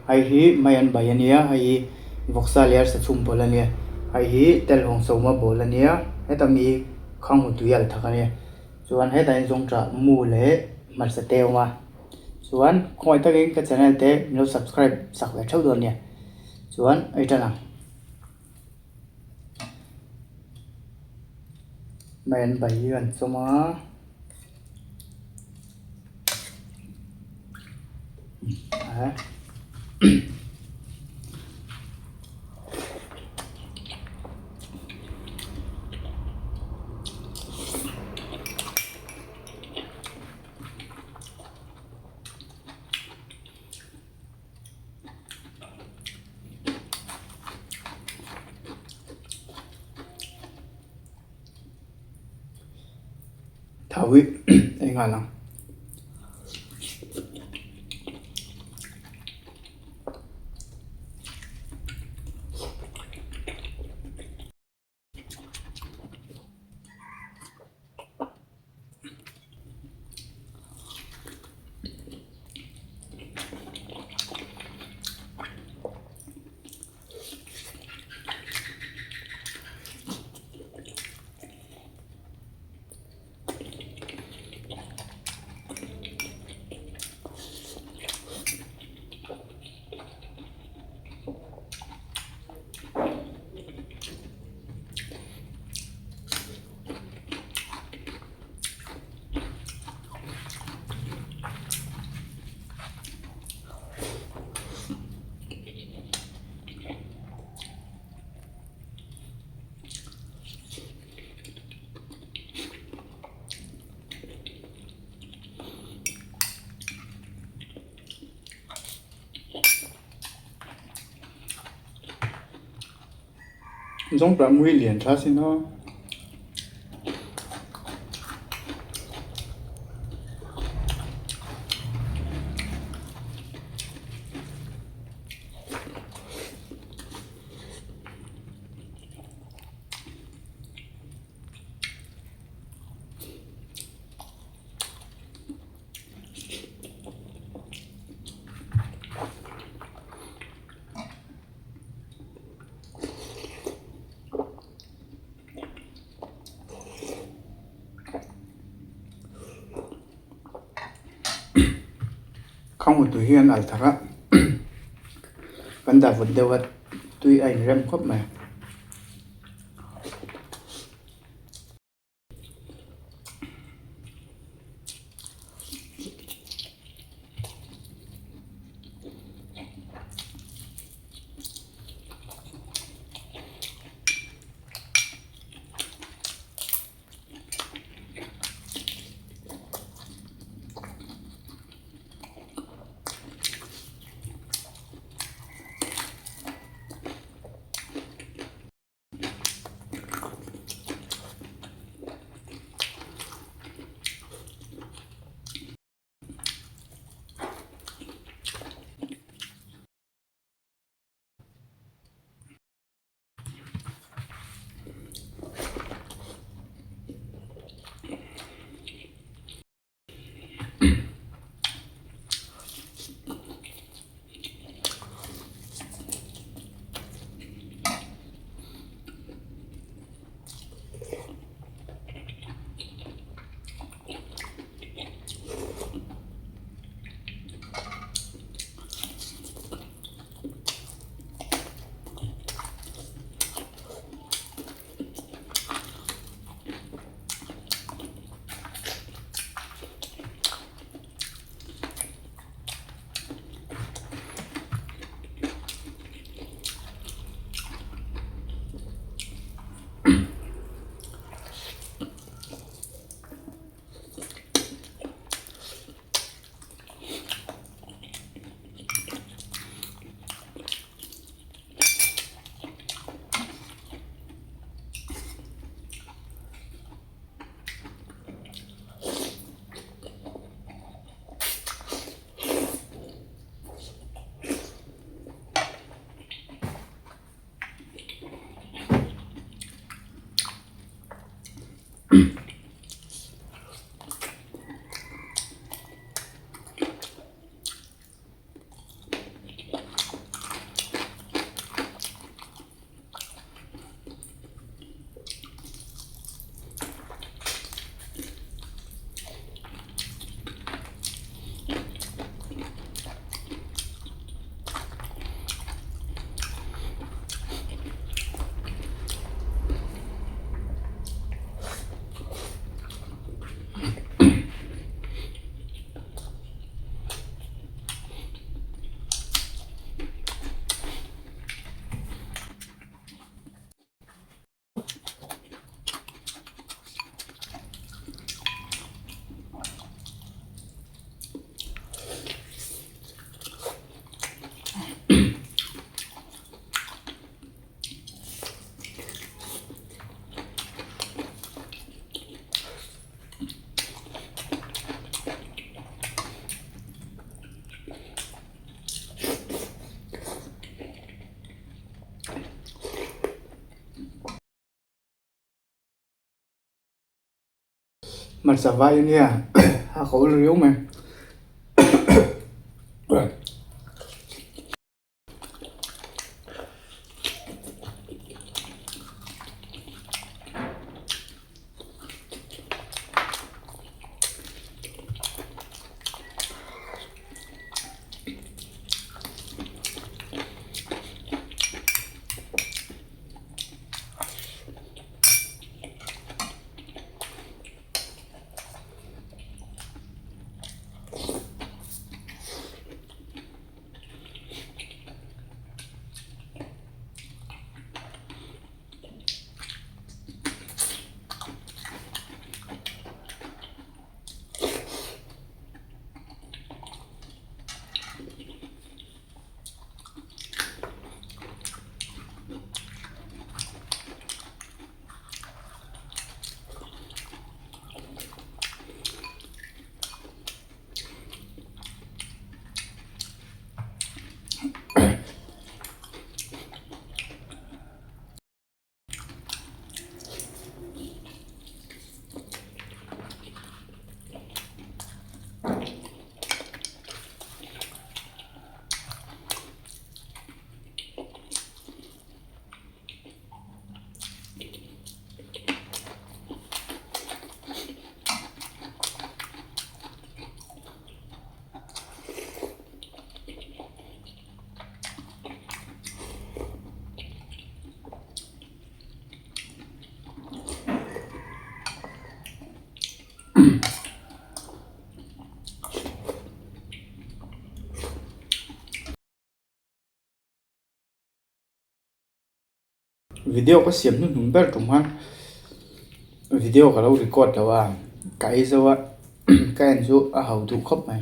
Hei hi mai an bai ania hei hi vawksa leh arsa chhum pawl ania hei hi telhawng sawma bawl ania heta mi hi khanghu tui al thak ania chuan hetah hian zawngṭah mu leh hmarcha te a awm a chuan khawngaih takin ka channel te min lo subscribe sak ve theuh dawn nia chuan ei tan ang. Mai an bai hi an chawm a. Thau hi ei nghal ang. Zawngṭah mui lian tha sin aw. Khanghu tui hi an al thar a kan dah vut deuh a tui a inrem khawp mai. Hmarcha vai ania a ko riau mai. Video ka siam hnuhnung ber tum khan video ka lo record lo a ka ei zo a ka en chu a ho duh khawp mai.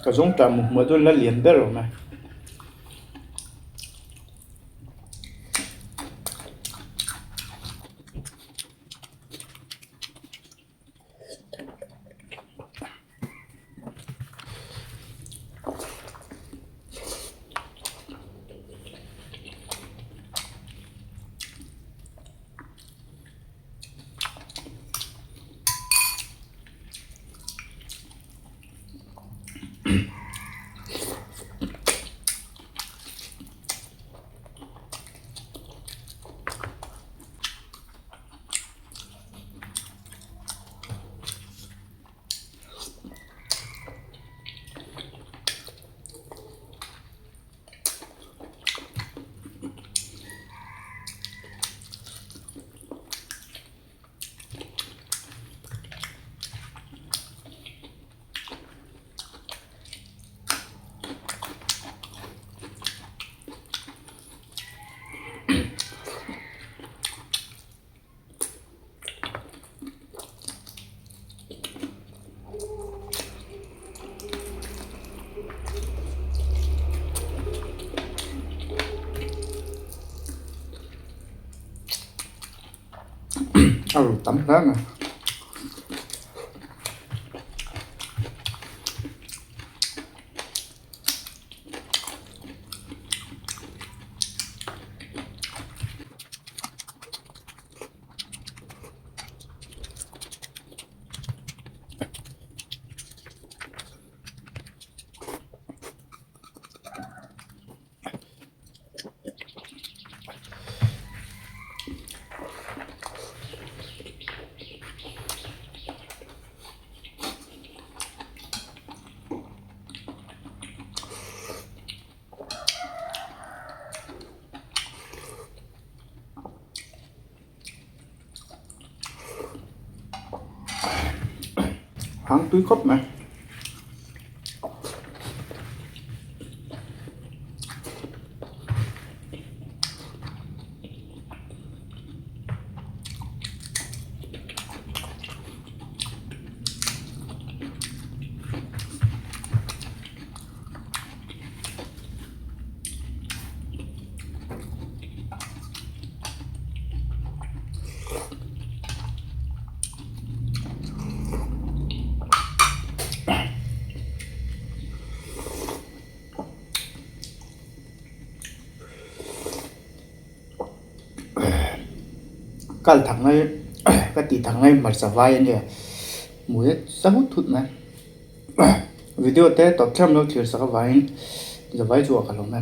Ka zawngtah mu hmuh chu la lian ber awm e. A ru tam hle mai. Hang tui khawp mai. Kal thak ngai ka tih thak ngai hmarcha vai a nia hmu hi sa hut hut mai video te tawp thleng lo thlir sak avangin zavai chu a kal awm e.